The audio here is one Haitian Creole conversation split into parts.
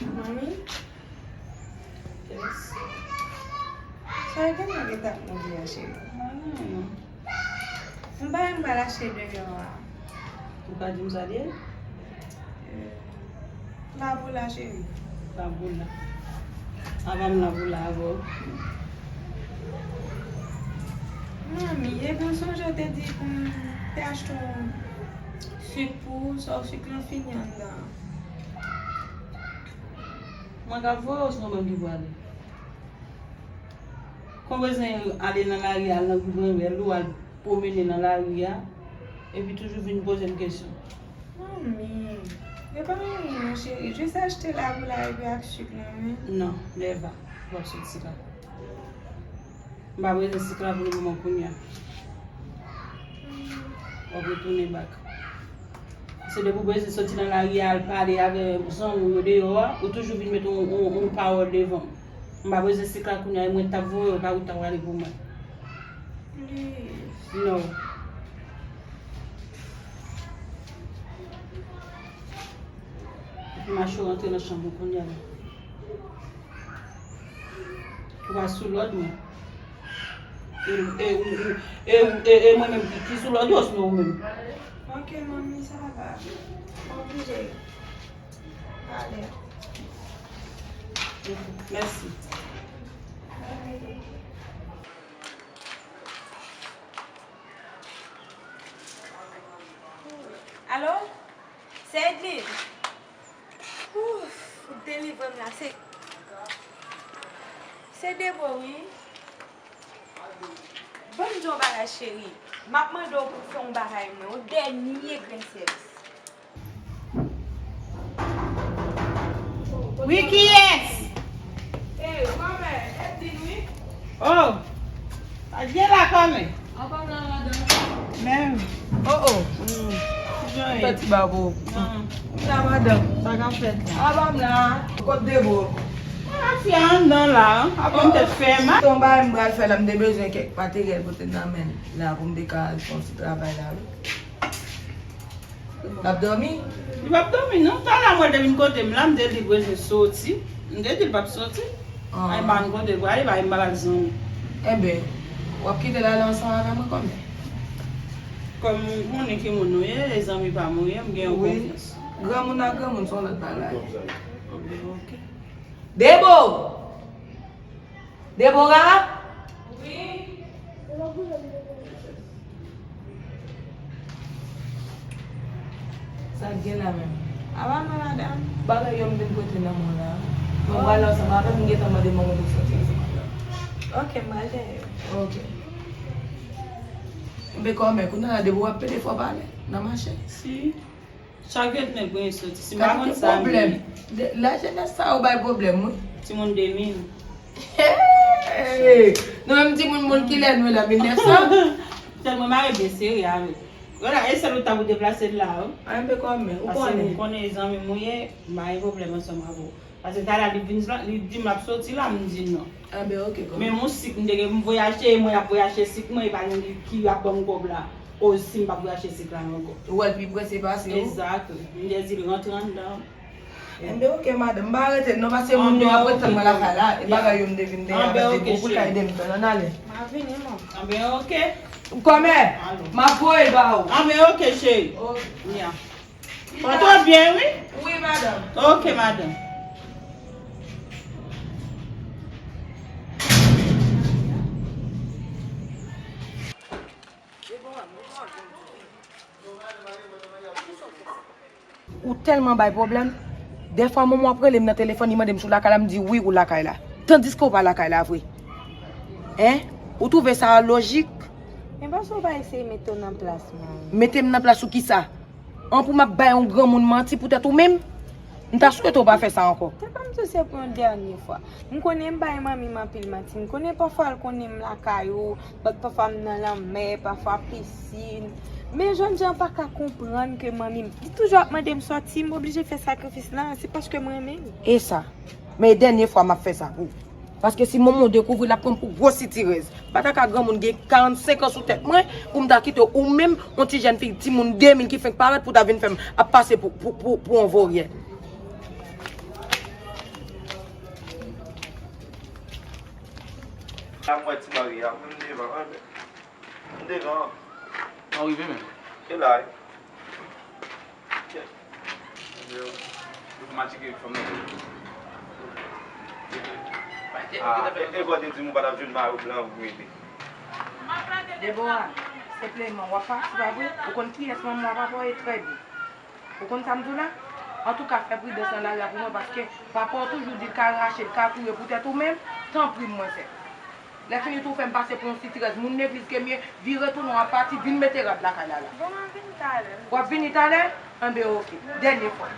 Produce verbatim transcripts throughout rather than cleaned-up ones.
Manmi? Yes. Sa e genyen ki t ap mouri a, cheri? Anyen non. M pa menm pral achte deyò a. Ou ka di m sa l ye? Eh, la pou la, cheri. La pou la. Apa m la pou la avè w. Manmi, epi w sonje w te di pou m te achte yon sik pou ou, sa w sik lan fini anndan an. Mwen k ap voye w, se yon nonm ki pou ale? Kon bezwen ale nan lari a, al nan gou granrèl ou, al pwomene nan lari a, epi toujou vin poze m kesyon. Manmi, yo pa anyen non, cheri. Jis achte la pou la epi ak sik lan, wi. Non, nèva, w ap soti la. M pa bezwen sik la pou le moman kounye a. W ap retounen bak. Se depi w bezwen soti nan lari a, al pale avè zanmi w yo deyò a, ou toujou vin met yon, yon, yon pawòl devan m. M pa bezwen sik la kounye a, e mwen t ap voye w, pa ou t ap rale pou mwen. Please. No. Epi mache w rantre nan chanm ou kounye a la. Ou pa sou lòd mwen. E, e, ou, ou, e, ou, e, e mwen menm ki, ki sou lòd ou, osnon ou menm? Ok, manmi, sa va. Mwen oblije ale. Ok, mèsi. Alo? Se Edline? Ouf, ou delivre m la, se, se Debo, wi. Ban m di w yon bagay, cheri. M ap mande w pou w fè yon bagay mwen, yon dènye grenn sèvis. Wi, kiyès? Eh, kòmè, Edline, wi. Oh, sa k gen la, kòmè? Apa m la, madanm? Men, oh, oh. Fè ti babo. Sa, madanm. Sa k ap fèt la? Apa m la. Kot Debo? Mwen ak fi a anndan la, apa m tèt fè mal. Ton bagay m pral fè la, m te bezwen kèk materyèl pou te nan men la, pou m te ka al fè yon ti travay la, wi. L ap dòmi? Li p ap dòmi, non. Talè a mwen te vin kote m la, m te di l bezwen soti. M te di l p ap soti. Ah. Ay, m pa konn kote l prale, pa m pa al zanmi. Enben, w ap kite l ale ansanm avè mwen kòmè? Kòm ou konnen ki moun nou ye, e zanmi pa m ou ye, m gen yon konfyans. Granmoun ak granmoun, se yon lòt bagay. Ok. Debo! Debora? Wi. Sa k gen la menm? Apa non, madanm? Bagay yo m vin pote nan men w la. Mwen pral ansanm avè m, m gentan mande manman pou soti ansanm avè m. Ok, m pral dèyè. Ok. Enben kòmè, kounye a la, depi w ap pede fò pale nan mache. Si. Chak vennèf mwen soti. Si m pa konn sa, m pwoblèm. Lajenès sa yo bay pwoblèm, wi. Timoun de mil. Hey! Nou menm timoun moun kilè nou ye la, mil nèf san? Tèlman mare byen sere avè. Wala, e sèl ou ta pou deplase l la, wi. Enben kòmè, ou konnen. Paske ou konnen zanmi m ou ye, m pa gen pwoblèm ansanm avè w. Paske talè li vin la, li di m l ap soti la, m di non. Enben, ok, kòmè. Men yon sik, m te gen pou m voye achte, e mwen ap voye achte sik mwen, e pa li ki ap ban m kòb la. O, si m p ap voye achte sik la ankò. Ou wè l pi prese pase ou? Egzak. M te di l rantre anndan. Enben, ok, madanm, m pa rete non, paske moun yo ap ret tann mwen lakay la, e bagay yo m te vin dèyè avè l, depi ou pou l ka ede m tann, ann ale. M ap vini, non. Enben, ok. Kòmè, m ap voye ba ou. Enben, ok, cheri. Ok. Ya. Pran byen, wi. Wi, madanm. Ok, madanm. Ou tèlman bay pwoblèm. Dèfwa, manman w ap rele m nan telefòn, li mande m si w lakay la, m di wi, ou lakay la. Tandiske ou pa lakay la vre. Hein? Ou twouve sa lojik? Men paske w pa eseye mete w nan plas mwen. Mete m nan plas ou kisa? An pou m ap bay yon granmoun manti poutèt ou menm? M ta swete w pa fè sa ankò. Te ban m tou se pou yon dènye fwa. M konnen m bay manmi m anpil manti. M konnen pafwa l konnen m lakay ou, but pafwa m nan lanmè, pafwa pisin. Men jènjan pa ka konprann ke manmi m, li toujou ap mande m sòti, m oblije fè sakrifis la, se paske m renmen l. E sa? Men dènye fwa m ap fè sa pou ou. Paske si manman w dekouvri, l ap pran m pou gwo sitirèz. M pa ta ka granmoun gen karannsenk an sou tèt mwen pou m ta kite ou menm, yon ti jèn fi, timoun de mil ki fenk parèt pou ta vin fè m ap pase pou, pou, pou, pou yon voryen. Wi, ap vin devan, an. M devan. An rive menm. E la, wi. Yo, yo kòmanse tcheke fanm nan. Ah, e, e bò te di m ou pa t ap jwenn mayo blan pou mete. Debora, senpleman, w ap pati, pa vre? Ou konn kiyès manman w ap apaye trè byen. Ou konn sa m di w la? Antouka, fè pridans nan lari a pou mwen, paske papa w toujou di l ka rache, l ka touye poutèt ou menm, tanpri mwen fè. Lè fini tou, fè m pase pou yon sitirèz, moun legliz ke m ye, vire tounen w ap pati, vin mete rad lakay la la. Bon, m ap vini talè. W ap vini talè? Enben, oke. Dènye fwa.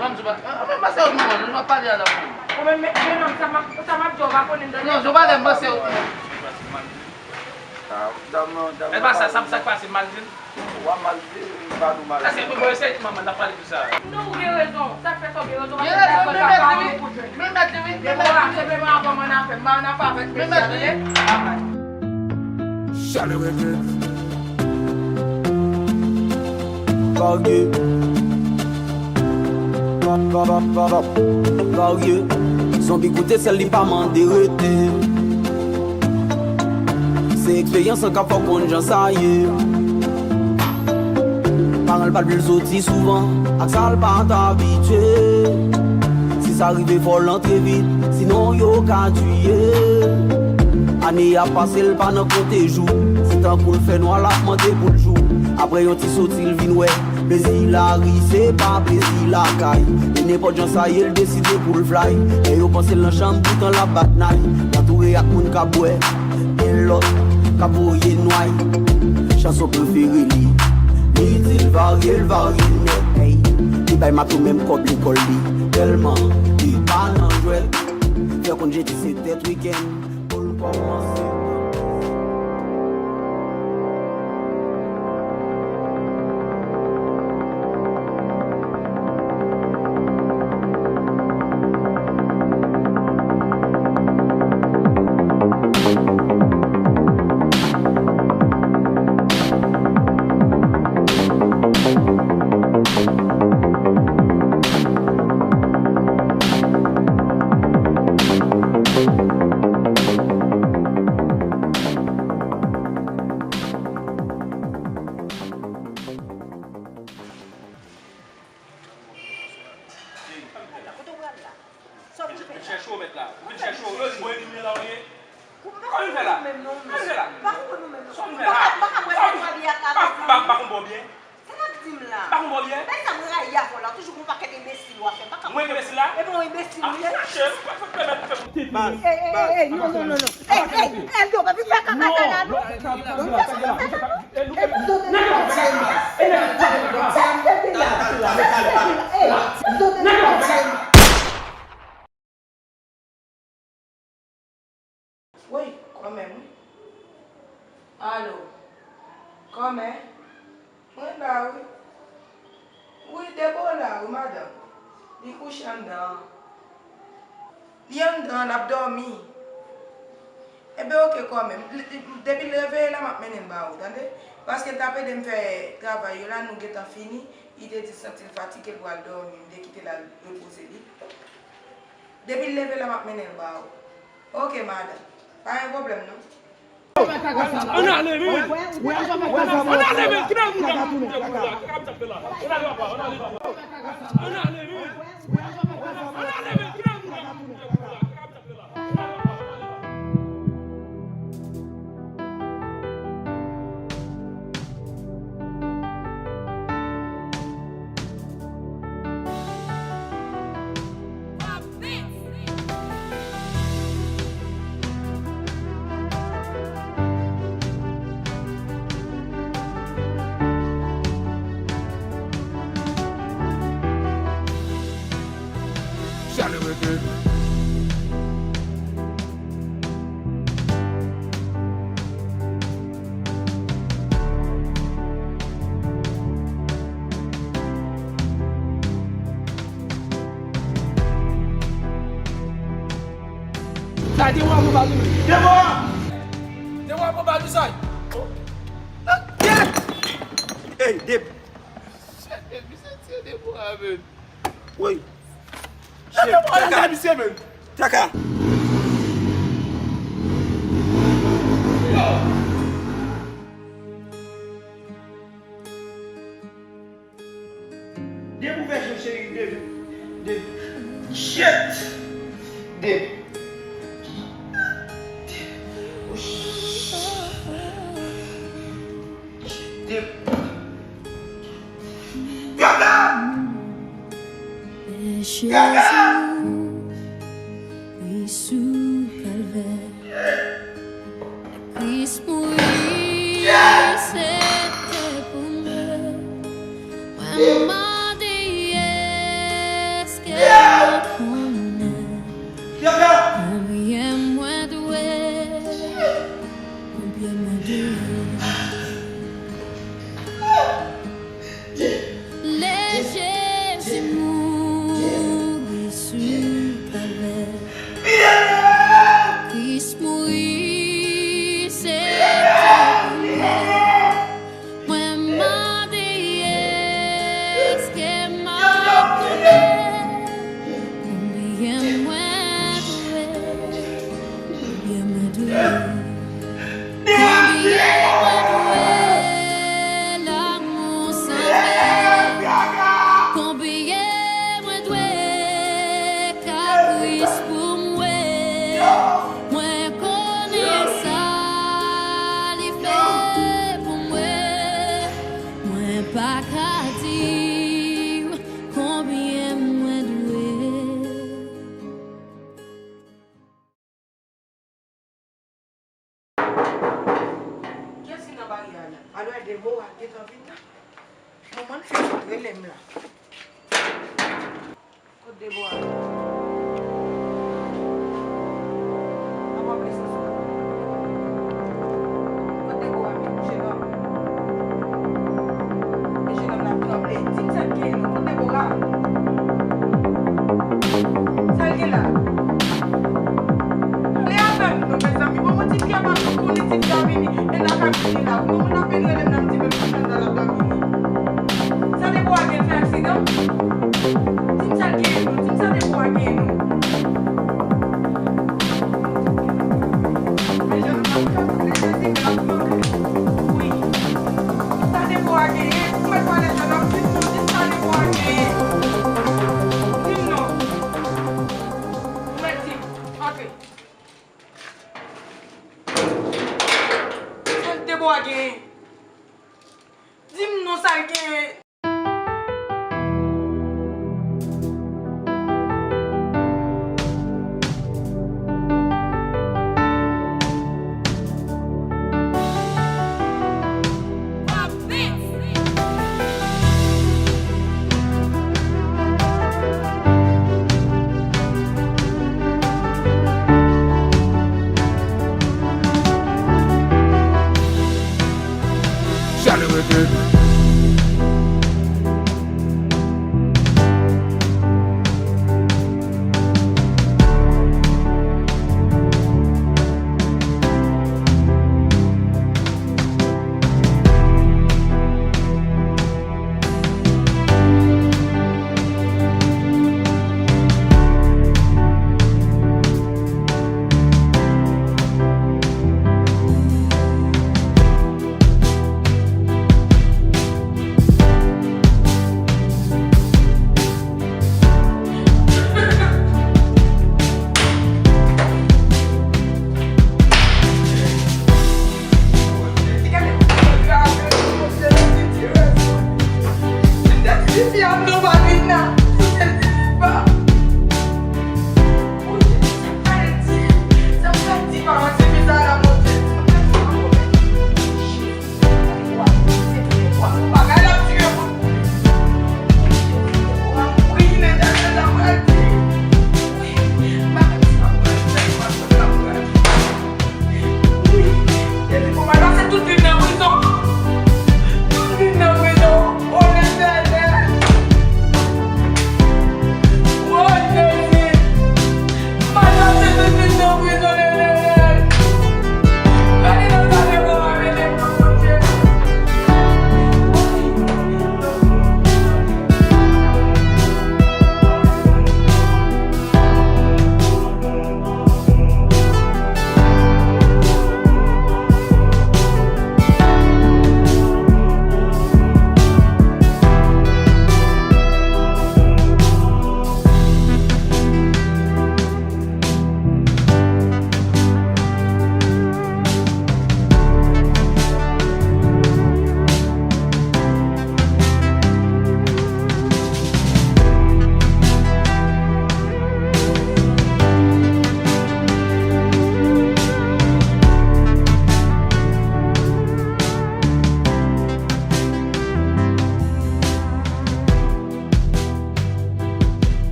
Bon, m di w pa, ah, men pase avèk manman, nou, nou ap pale a la pou mwen. Ou menm, men, men non, sa m ap, sa m ap di w, w pa konnen m tande. Non, di w pa lè m pase avèk manman. Ah, dam nan, dam nan. E pa sa, sa, sa k pase, m mal di l? Ou pa mal di, m pa nou mal di. Èske nou pral eseye manman n ap pale de sa? Non, ou gen rezon. Sa k fè sa ou gen rezon, paske dakò sa pa yon kout men. Men mèt li, wi. Debora, senpleman avan m ann afè, m pa ann afè avèk mesye a, tande? Babay. Chalè rèdrèd. Varye. Va, va, va, va, va. Varye. Zonbi koute sèl li pa mande rete. Se eksperyans lan k ap fè w konn jan sa ye. Paran l pa t vle l soti souvan, ak sa l pa t abitye. Si sa rive fò l antre vit, sinon yo ka tiye l. Ane ap pase l pa nan konte jou, se tankou l fè nwa l ap mande pou l jou. Apre yon ti soti l vin wè, plezi lari se pa plezi lakay. E nenpòt jan sa ye l deside pou l fly. Lè yo panse l nan chanm poutan l ap bat nay. L antoure ak moun k ap bwè. Gen lòt k ap voye nway. Chanson prefere li, li di l varye, l varye nèt. Ey, li bay mato menm kòb lekòl li. Tèlman li pa nan jwèt. Fè konn jedi se tèt wikenn pou l kòmanse. Kote w pral la? Sa w vin fè la? Vin chèche w, mèt la. Vin chèche w. Yo di mwen elimine la w ye. Sa w vin fè la? Sa w vin fè la? Sa w vin fè la? Sa w vin fè la? Sa w vin fè la? Sa n ap di m la? Pa konn bò byen? Men sa mwen rayi avè w la, toujou gon pakèt enbesil w ap fè, m pa ka konprann. Mwen enbesil la? Epi yon enbesil ou ye? Ap chache, ou pa fè pèmèt fè m. Ey, ey, ey, ey, non, non, non, non. Ey, ey, Eldo, pa vin fè kaka sa la, non. Nèg ap tiye m. Ey, nèg ap tiye m. Ey, nèg ap tiye m. Woy, kòmè m wi. Alo, kòmè? Mwen la wi. Wi, Debo la wi, madanm. Li kouche anndan an. Li anndan an, l ap dòmi. Enben, oke, kòmè. Depi l reveye la, m ap mennen l ba ou, tande? Paske l t ap ede m fè travay yo la, nou gentan fini. Li te di l santi l fatige, l pral dòmi. M te kite l al repoze li. Depi l leve la, m ap mennen l ba ou. Oke, madanm. Pa gen pwoblèm, non. Ann ale, men. Ann ale, men. Ki nan moun nan? Ki nan moun nan? Kaka misye ap fè la. Ann ale, papa. Ann ale, papa. Ann ale, men. Ann ale, men. Ki nan moun nan? Kaka misye ap fè la. Chalè rete. Sa te wè mwen pa tou. Dewa! Dewa pou bagay sa. Ey, Deb. Shit, men, misye tiye Dewa, men. Woy. Shit, Dewa, kaka. Misye, men. Kaka. Depi w fè cho, cheri, depi, depi, shit! Depi, depi, depi. Gaga! Gaga! Kris mouri, se te pou mwen. Mwen mande, èske w konnen konbyen mwen dwe? Konbyen mwen dwe? Lè Jezi mouri sou Kalvè, Kris mouri, se te pou mwen. Mwen mande, èske m ap konnen konbyen mwen dwe? Konbyen mwen dwe? Konbyen mwen dwe lanmou san fen? Konbyen mwen dwe ka Kris pou mwen? Mwen konnen sa li fè pou mwen. Mwen pa ka di w konbyen mwen dwe. Kiyès ki nan baryè a la? Alò, Debora gentan vin la. Manman l fè rele m la. Kot Debora? N ap aple sou sa. Kot Debora menm, jenòm? E jenòm la tranble. Di m sa k genyen non. Kot Debora? Sa l gen la? Pale avè m non, mezanmi. Bon, bon, ti fi a pa konnen ti fi a vini. E la ka vini la. Bon, moun ap vin rele m nan, m di men m kontan nan la ka vini. Sa Debora gen fè aksidan? Di m sa l gen non, di m sa Debora gen non. Men jenòm nan fè pou li, li di l ap mande. Wi. Sa Debora genyen? Ou mèt pale jenòm, di m non, di m sa Debora genyen. Di m non. Ou mèt di m. Antre. Sa Debora genyen? Di m non sa l genyen. Chaleur de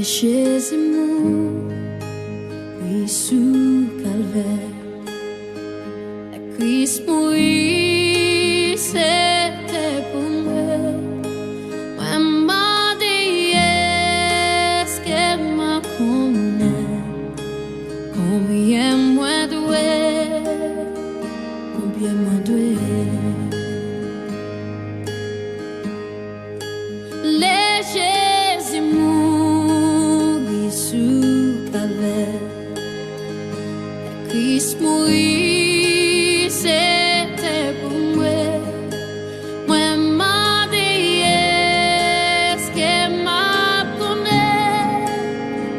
Jezi mouri sou Kalvè. Lè Kris mouri, se te pou mwen. Mwen mande, èske m ap konnen konbyen mwen dwe, konbyen mwen dwe. Lè Jezi mouri sou Kalvè, lè Kris mouri, se te pou mwen. Mwen mande, èske m ap konnen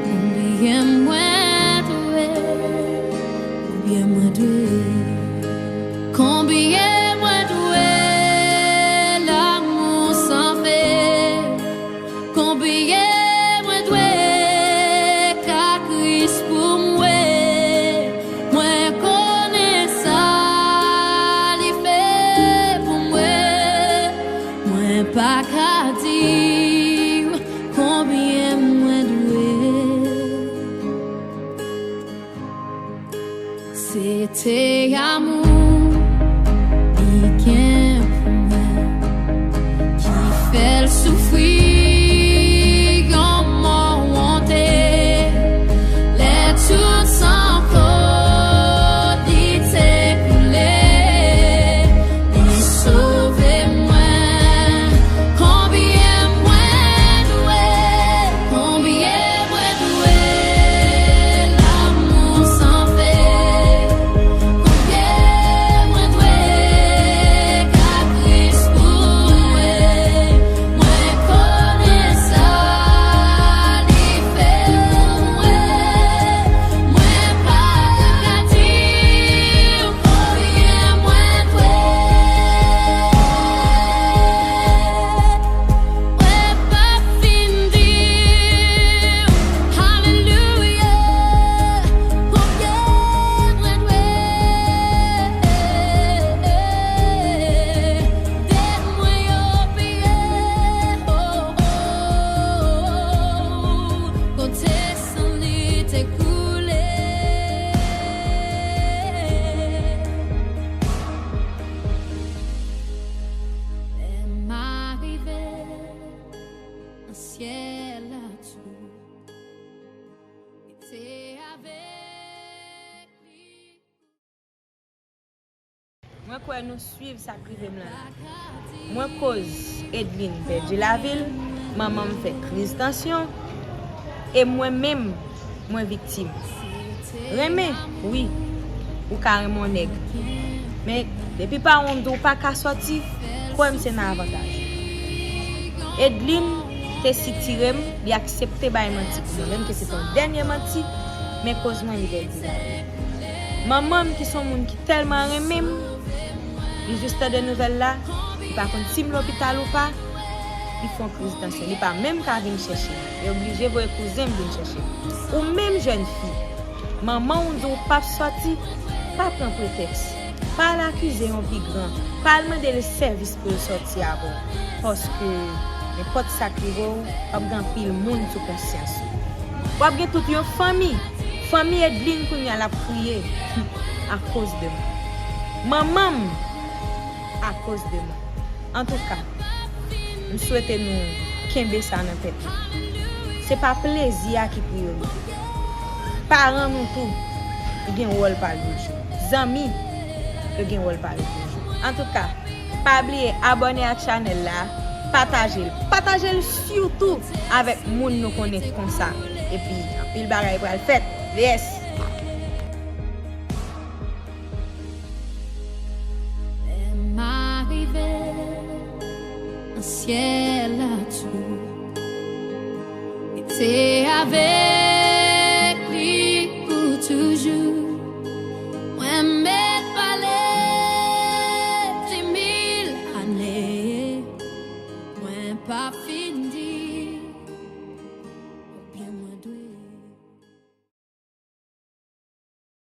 konbyen mwen dwe, konbyen mwen dwe, konbyen mwen dwe lanmou san fè. Konbyen mwen dwe ka Kris pou mwen? Mwen konnen sa li fè pou mwen. Mwen pa ka di w konbyen mwen dwe. Se te amou li gen pou mwen ki fè l soufri yon mò wonte. Lè tout san kont li te koule, li sove mwen. Konbyen mwen dwe? Konbyen mwen dwe lanmou san fè? Konbyen mwen dwe ka Kris pou mwen? Mwen konnen sa li fè pou mwen. Mwen pa ka di w konbyen mwen dwe. Mwen pa fin di w, alelouya, konbyen mwen dwe. Tèt mwen yo piye, oh, oh, oh, kote san li te koule. Lè m arive nan syèl la tou, rete avèk li. Mwen kwè nou swiv sa k rive m lan. Mwen koz Edline pèdi lavi l, manman m fè kriz tansyon, e mwen menm, mwen viktim. Renmen, wi, ou ka renmen yon nèg. Men, depi pawon di w pa ka sòti, kwè m se nan avantaj ou. Edline te sitire m, li aksepte bay manti pou mwen, menm ke se te yon dènye manti, men koz mwen li pèdi lavi l. Manman m ki se yon moun ki tèlman renmen m, li jis tande nouvèl la, li pa konn si m lopital ou pa, li fè yon kriz tansyon. Li pa menm ka vin chèche m. Li oblije voye kouzen m vin chèche m. Ou menm jèn fi, manman w di w p ap sòti, pa pran pretèks. Pa al akize yon pi gran. Pa al mande l sèvis pou l sòti avè w. Paske nenpòt sa k rive w, w ap gen anpil moun sou konsyans ou. W ap gen tout yon fanmi. Fanmi Edline kounye a l ap kriye akoz de mwen. Manman m akoz de mwen. Antouka, m swete nou kenbe sa nan tèt nou. Se pa plezi a ki priyorite. Paran nou tou, yo gen wòl pa yo jwe. Zanmi, yo gen wòl pa yo pou yo jwe. Antouka, pa bliye abòne ak chanèl la, pataje l. Pataje l sitou avèk moun nou konnen konsa. Epi, anpil bagay pral fèt. Yes! Lè m arive nan syèl la tou, rete avèk li pou toujou. Mwen mèt pale di mil ane, mwen pa fin di